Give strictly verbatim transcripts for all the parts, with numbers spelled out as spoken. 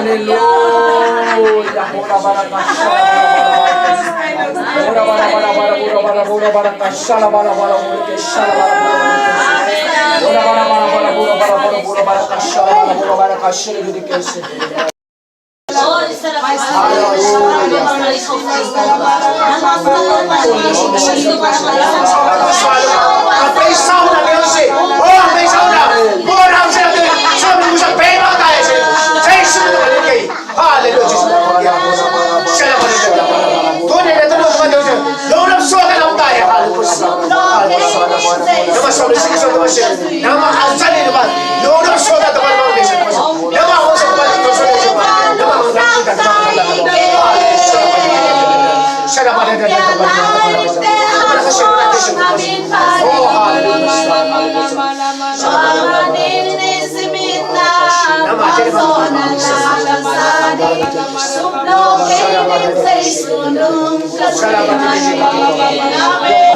Hallelujah. Ora bara kasha. Ora bara bara bara ora bara ora bara kasha la bara bara ora kasha la bara bara. Ora bara bara bara ora bara bara ora bara kasha la bara ora bara kasha la bara kasha. Hallelujah.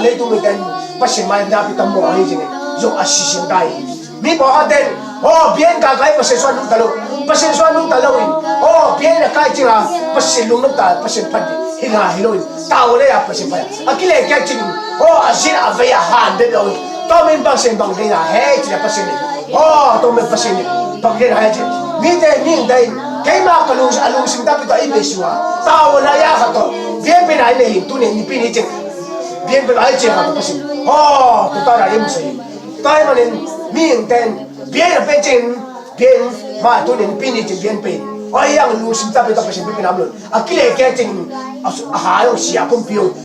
Leitung mite in Pasian mai na pi tam maw hi cin, zong a sisin ta hi. Mi pawlkhat ten, aw, biakinn kai Pasian suan nungta lo, Pasian suan nungta lo in, aw, biakinn a kai cing a Pasian lungnop ta, Pasian phat hi nga hi lo in, tau le a Pasian phat a kile kia cing, aw, a zin a vei a han de lo in, tawmin bang sen bang de na he cin a Pasian ni, aw, tawmin Pasian ni bang de na he cin. Mi te, mi te in, keima ka lung, a lungsim ta pi tawh i be sua, tau le a khat tawh biakinn pen a i le hin, tuni nipi ni cin, biakinn pen a i cin khat tawh Pasian, aw, tu ta na i mu sa hi. Tua ahih manin mihingte in biakinn a pia cin, biakinn mah tuni in pi ni cin biakinn pia in. Aw, hiang lungsim ta pia ta Pasian pia pia nam lo. A kile kia cin, a su-, a ha lo sia kumpi lo.